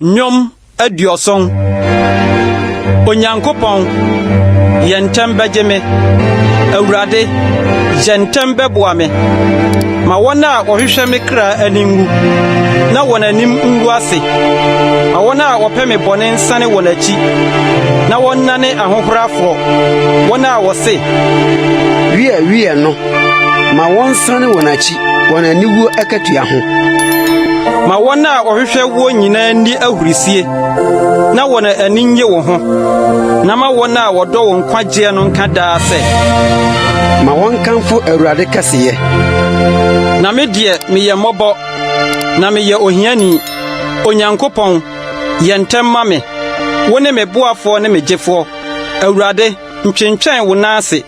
Nnwom 70. Onyankopɔn, yɛ ntɛm bɛgye me. Awurade, yɛ ntɛm bɛboa me. Ma wɔn a wɔhwehwɛ me kra ani nwu, na wɔn anim ngu ase. Ma wɔn a wɔpɛ me bɔne nsane wɔn akyi, na wɔnnane ahohorafoɔ, wɔn a wɔse, Wiɛ, wiɛ no, ma wɔnsane wɔn akyi, wɔn aniwuo akatua ho. Ma wɔn a wɔhwehwɛ woɔ nyinaa nni ahurisie, na wɔn ani nnye wo ho, na ma wɔn a wɔdɔ wo nkwagyeɛ no nka daa sɛ, Ma wɔnkamfo Awurade kɛseyɛ. Na me deɛ, meyɛ mmɔbɔ, na meyɛ ohiani. Onyankopɔn, yɛ ntɛm ma me. Wone me boafoɔ ne me gyefoɔ. Awurade, ntwentwɛn wo nan ase.